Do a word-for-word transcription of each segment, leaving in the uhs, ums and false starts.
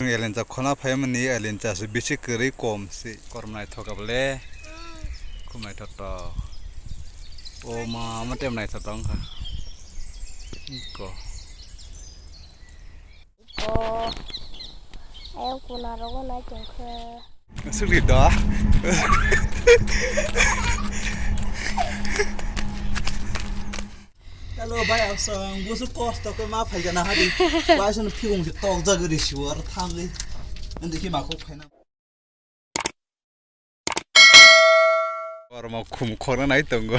Elencha khona phaimani, elencha se bisi kwrwi kom se, korom naithok abole. Khum naithok to. O ma, ma tem naithok to wngkha. Iko. Ko. Ayang kuna rogo nai tongkhe. Sugri do. Hello, bai, aswng, busu kosto khe ma phaikha na hadi. Bai, sono phigong se tok jagwi risi o, aro thangwi. Ang dekhi ma kok phaina. Kormo khum khorna nai tongo.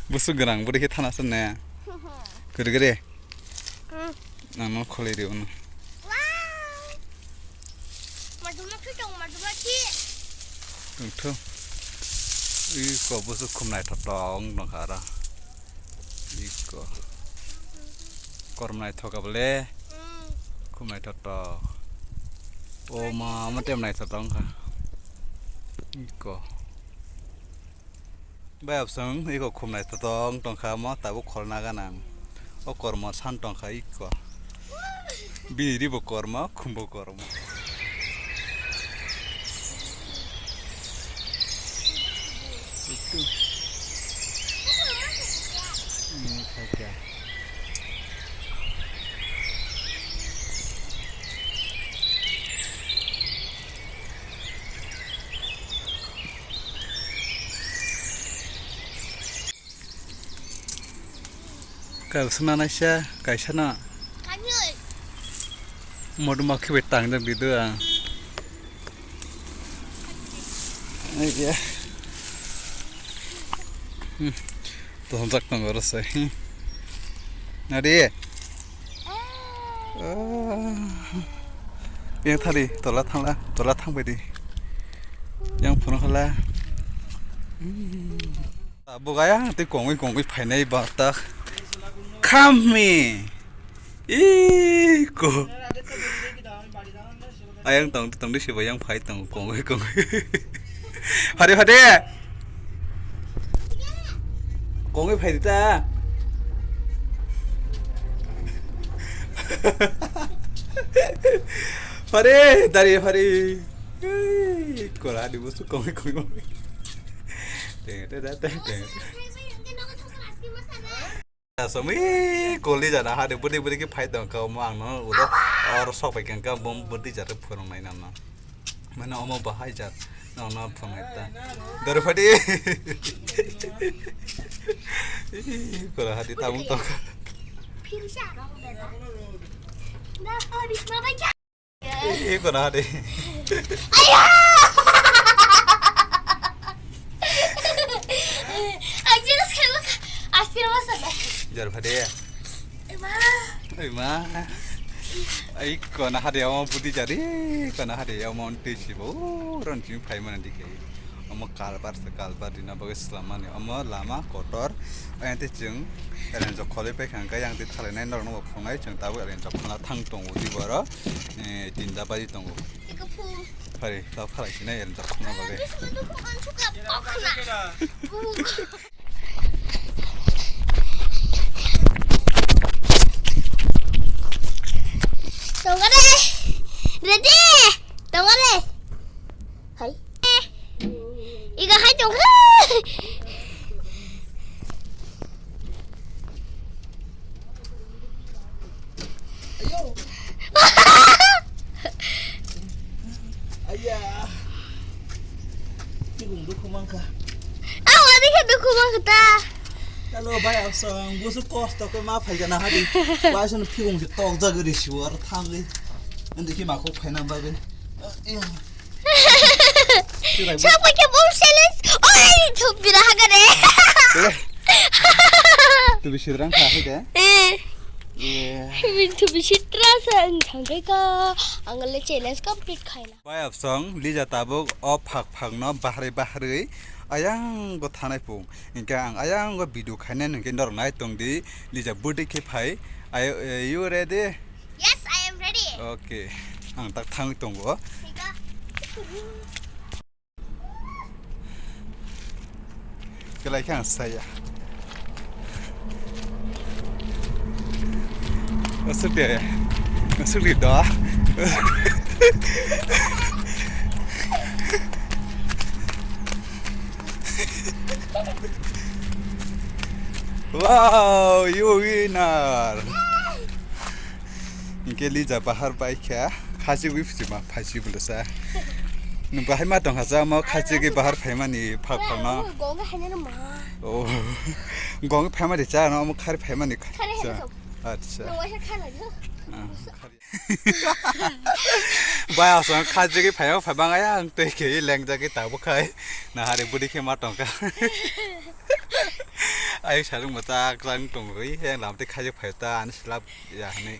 Busu gwnang, bo dekhe thana sene. Kwrwi kwrwi. Hmm. Nang no kholai rio no. Wow. Maduma khi tong, maduma khi. Tongtho. Iko busu khum naithok tong nokha aro. Iko. Korom naithok abole. Hmm. Khum naithok tong. O ma, ma tem naithok tong kha. Iko. Bai abswng iko khum naithok tong tongkha mo, tabuk kholna ganang. O kormo san tongkha iko. Bini ribo kormo, khumbo kormo. Itu. Hmm, khaikha. Kaisa nanaisa, kaisa na. Kanyoi. Moduma khibai tangjak dido ang. Ai ya. Hmm. Tongjak tongo rw se. Hmm. Nadi. Ah. Yang thari, tola thangla, tola thangbai di. Yang phone khala. Hmm. Abo gaya tei kongwi kongwi phainai ba ta. Kham mi. Ih, ko. Ayang tong, tong di sibo yang phai tong, kongwi, kongwi. Phari, phari. Kongwi phai di ta. Phari, dari phari. Ih, kola di musu kongwi, kongwi. Teng, teng, teng, teng. Asomwi koli jana hade bwdwi bwdwi khe phai tong kha, omo ang no ulo or sok bai kang kha, bom bwdwi jat phwrwng nai nang no. Mane omo bahai jat nang no phwrwng nai ta. Dori phadi. Kola hadi tabung tong kha. Ih, kono hade. Ayo! Ang jelas kayo ka. Asir masa na. Jar phade. Ema. Ema. Ai, kono hade, omo budi jari, kono hade, omo onti sibo, ron chim phai mana dikhe. Omo kalbar se, kalbar rina bagwi swlammani. Omo lama kotor. Ayang tei chwng ereng jok kholwi paikha hwnkhe, yang tei thalainai norokno bo phunai, chwng tabuk ereng jok khwna thang tongo di boro. Eh, tinta baji tongo. Eko phung. Phari, ta phalai sinai ereng jok khwna bagwi. Ang dusma dukhu ang suka pokna. Phung. Tongare. Ready. Tongare. Hai. Iga hai tong. Ayo. Aya. Tikung dukhu mangkha. Aw, ani khe dukhu mangkha ta. Hello, bai, aswng busu kosto khe ma phaikha na hadi. Bai, sono phigong se tok jagwi risi o, aro thangwi. Ang dekhi ma kok phaina bagwi. Iya. Sirai bu- Sapa ke bom seles? Oi, thup bira hagare. Eh. Tu bisi rang kha hai de? Eh. Iya. Min tu bisi tra sa ang thangkai ka. Ang le challenge complete khaina. Bai absong, Lija tabuk o phak phak no bahari bahari ayang go thanai pung. Hingke ang ayang go video khainai hingke norok nai tong di, Lija budi khe phai. Are you ready? Yes, I am ready. Okay, ang tak thang tongo. Higa. Kelai khe ang saya. Asuk de, asuk de da. Wow, you winner! Hingke Lija bahar bai kha, khachigwi phirima phaisi bwlwsa. Nwng bahai ma tongkha sa, omo khachigwi bahar phaimani phak phakno. Gong haino ma. Oh. Gong phaimani cha, no, omo khari phaimani kha. Khari haino cha. Acha. Nwng waisa khari haino. Ah, khari. Bai asong khachigwi phaima phaibang ayang tei khe lengjagwi tabuk khai. Nahari budi khe ma tongkha. Ayuk sarung ma chak chang tongwi, yang lam tei khachik phai ta, ani slap ya hani.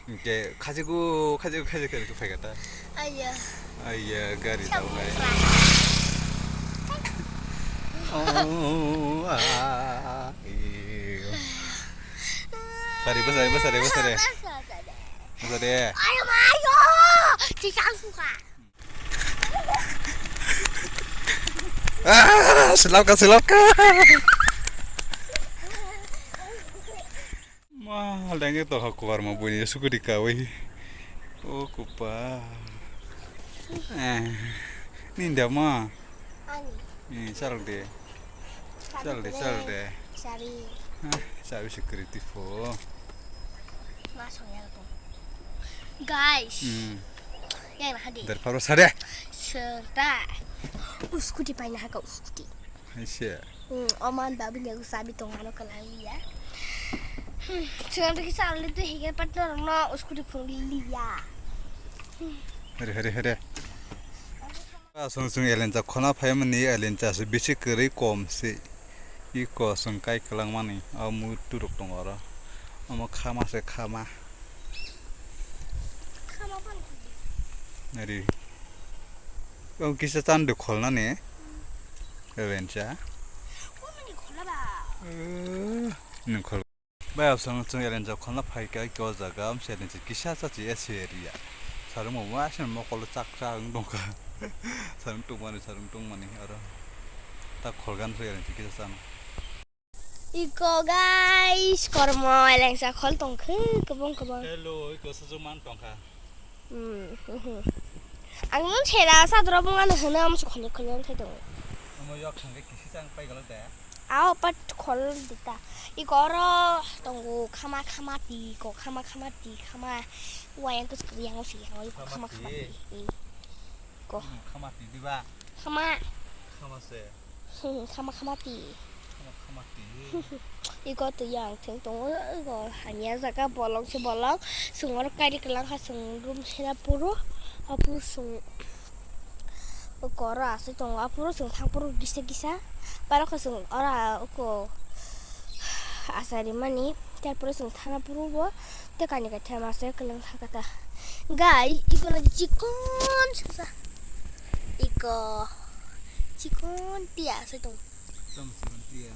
Hingke khachik gu, khachik gu, khachik gu, khachik gu phai kata. Aya. Aya, gari tau gai. Oh, ah, iyo. Tari, basa, basa, basa, basa. Basa de. Ayo, ayo. Tikang suka. Ah, selap ka, selap ka. Ma, lenge to ha kuar ma buni scooty ka wi. O kupa. Eh, ninda ma. Ani. Ni, chal de. Chal de, chal de. Sabi. Ah, sabi security fo. Ma song ya to. Guys. Hmm. Yang na hadi. Dar paro sare. Serta. Scooty pai na ha ka scooty. Hai se. Hmm, oman babi ne sabi tong ano kala ya. Hmm, sekarang tu kita alih tu higa partner no scooty phone liya. Hare, hare, hare. Asong song elencha khona phaimani elencha se bisi kwrwi kom se. Iko song kai kwlangmani o muitu rok tongo oro. Omo khama se khama. Khama bang. Nari. O kisa chandu kholnani. Elencha. Komani khola ba. Eh, nung khol. Bai absang chwng elencha kholna phaikha, khe o jaga amse elencha kisa cha chi ese area. Sarung bo waisa mokolo chak cha wng tongkha. Sarung tongmani, sarung tongmani aro. Ta kholgan se elencha kisa chana. Iko guys, kormo elengsa khol tongkhe kwbang kwbang. Hello, iko sujuk man tongkha. Hmm, hmm, hmm. Ang nun sera sadro bung ano hwno amso khole khole ang thai tongo. Omo yok thangkhe kisi chang pai galo de. Ao pat khol dita. Iko oro tongo khama khama ti, iko khama khama ti, khama. Wayang kus yang si yang iko khama khama ti. Khama ti. Hmm. Ko. Hmm, khama ti diba? Khama. Khama se. Hmm, khama khama ti. Khama khama ti. Iko tu yang theng tongo, iko hanya jaga bolong se bolong. Sung oro kairi kelang kha sung room sera puro. Apuru sung. Iko oro asai tongo, apuru sung thang puro gisa gisa. Paro kha sung oro iko asari mani. Tarpore sung thana puro bo. Te kani ka thema se kelang kha kata. Gai, iko na chikon sasa. Iko chikon tia se tong. Tong chikon tia.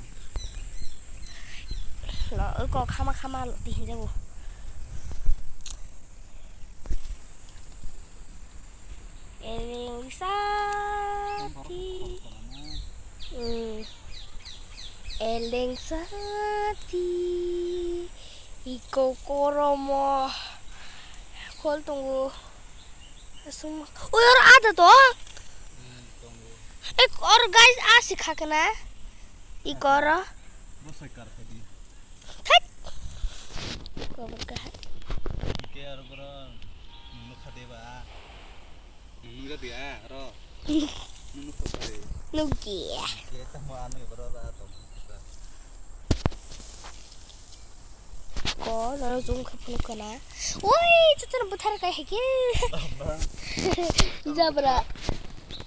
Lo, iko khama khama lo ti hinjago. Eleng sati. Hmm. Eleng sati. Iko koromo. Khol tongo. Asung. Oi, oro ada to. Hmm, tongo. Eh, oro guys, asi khakna. Iko oro. Bosai kar khadi. Thak. Kobor kahai. Ke aro boro nunu khade ba. Nunu ga dia aro. Nunu khade. Nugi. Ke tamo anu boro ra to. Ko loro jung kha phunu kana. Oi, chuchur buthar kai heke. Jabra.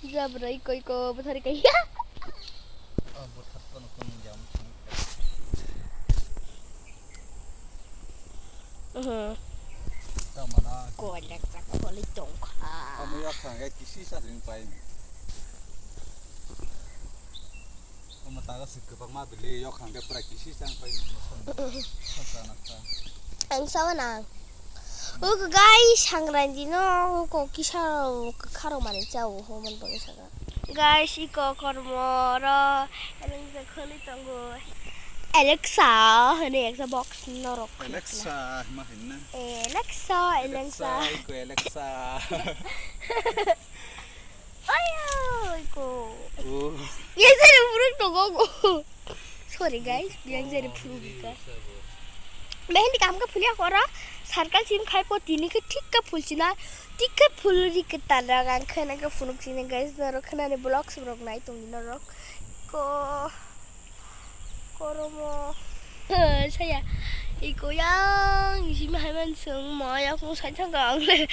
Jabra iko iko buthar kai. Ah, buthar kono kono jam. Mhm. Tamana. Ko lek sa kholi tong kha. Amo ya khang ga kisi sa ring pai. Omo taga se kwbangma bili yok hangke pura kisi chang pai nang mosong. Ang sawa nang. Uk guys, sangrandi no ko kisa karo mani chao ho mon bagi saka. Guys, iko kormo ro eleng se kholi tongo. Alexa, hwnwi ekta box norok. Alexa, ma hinna. Alexa, Alexa. Alexa, iko Alexa. Ayo, iko. Oh. Yang jari buruk tongo. Sorry guys, yang jari buruk tongo. Behni kam ka phulia kora, circle sim khai po tini ke thik ka phul china, thik ka phul ri ke tara gang khana ka phunuk china guys, norok khana ni vlogs rok nai tong norok. Ko Koromo. Saya. Iko yang simi hai man sung ma ya kung sai thang ang le.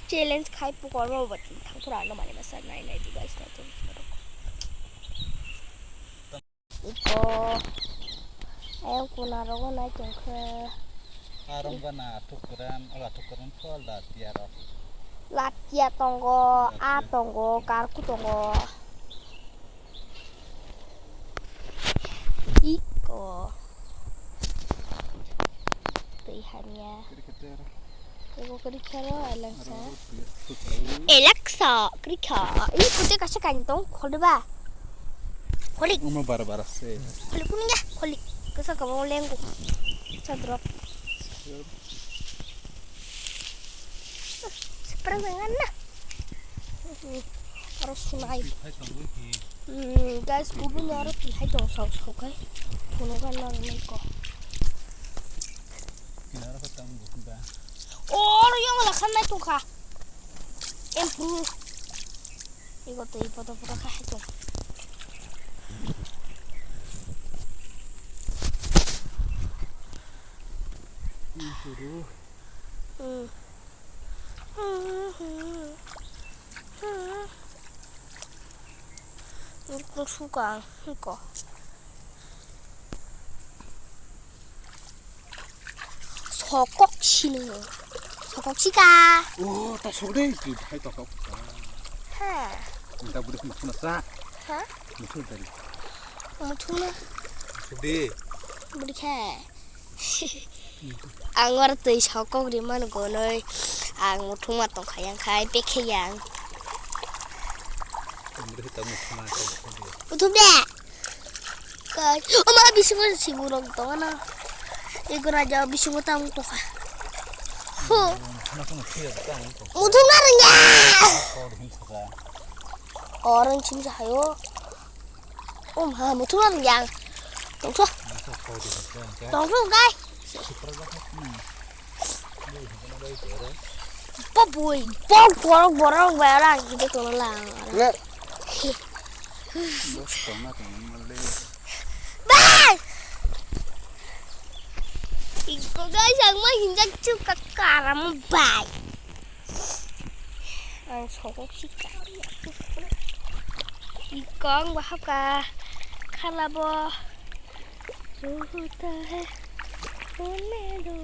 Challenge khai pu kormo bat thang pura no mani masa nai nai device na tu. Iko. Ayang kuna rogo nai tong khe. Arong gana thuk kuran, ala thuk kuran phol da tiaro. Latia tongo, a tongo, karku tongo. Iko. Twi hamya. Iko kwrwi khe ro, Alexa. Alexa, kwrwi kha. Ih, kute kaisa kain tong, kholi ba. Kholi. Omo bara bara se. Kholi kuni ya, kholi. Kasa kabo lengo. Sadrop. Seperang dengan na. Aro sunai. Hmm, guys, kubun aro tihai tong sau sau kai. Phunuk gan nang nang ko. Oro yang malah kan nai tongkha. Empru. Iko tei poto poto kha hai tong. Hmm. Iko suka, iko. Sokok sini. Sokok sika. Oh, ta sok deh, tu hai ta sok. Ha. Minta budi mutu na sa. Ha? Mutu dari. Mutu na. Sok deh. Budi khe. Ang oro twi sokok rimani gonoi. Ang muthungma tongkha yang khai pekhe yang. Muthung de. Kai, o ma bisingo sibu rok tongo na. Ego raja bisingo tamo tongkha. Ho. Muthung na rengya. Orang sini sahayo. O ma muthung na rengya. Tongso. Tongso kai. Bo bui, bo borok borok berang gitu tuh lang. Bai! Iko guys, ang mah hinjak chuka karam bai. Ang sokok sika. Iko ang bahaka khalabo. Juta hai, kone do.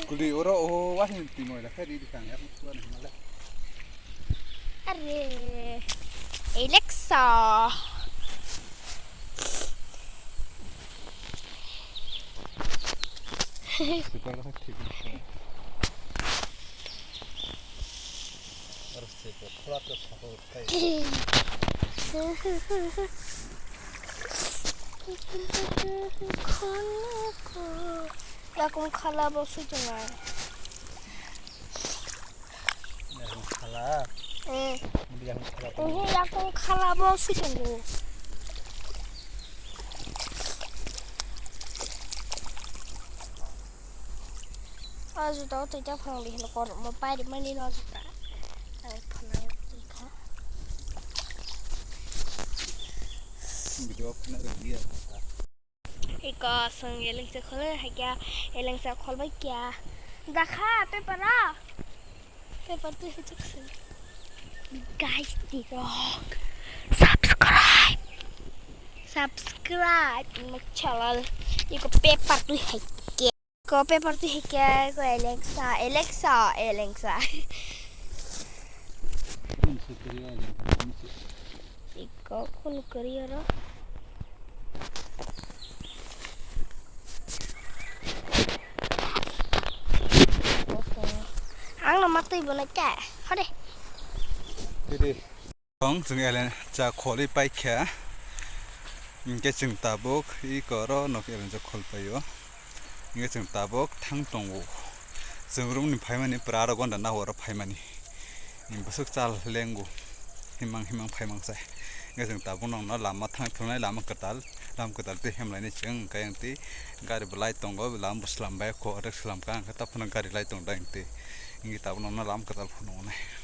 Kuli oro o wahin twi moila khe ri di kang ya, kuan himala. Are, Alexa. Sipala khe thik. Aro se ko khula to sahur. Yakung khala bo sui tongo. Yakung khala? Hmm. Yakung khala. Oho, yakung khala bo sui tongo. O juta o twi ta phang di hino kor mo pai ri mani no juta. Ai phana twi kha. Video phana ri ya. Iko song elengsa khole hai kya elengsa khol bai kya. Dakha paper a. Paper tu hai chuk song. Guys, tirok. Subscribe. Subscribe my channel. Iko paper tu hai kya. Ko paper tu hike ko Alexa, Alexa, Alexa. Iko kun kari oro. Ang no matwi bo nai ta. Hore. Didi. Tong chwng L N cha kholi paikha. Hinkhe chwng tabuk i koro nok L N cha khol paio. Hinkhe chwng tabuk thang tongo. Chwng room ni phaimani pura aro gonda nahoro phaimani. Bwswk chal lengo. Himang himang phaimang sai. Hinkhe chwng tabuk nokno lama thang thunai lama kwtal. Lama kwtal tei hemlaini chwng hinkhe ayang tei gari bo lai tongo. Lama bo slam bai kho orek slam ka hinkhe taphano gari lai tong da hinkhe. Hinkhe tabuk nokno lama kwtal phunuknai.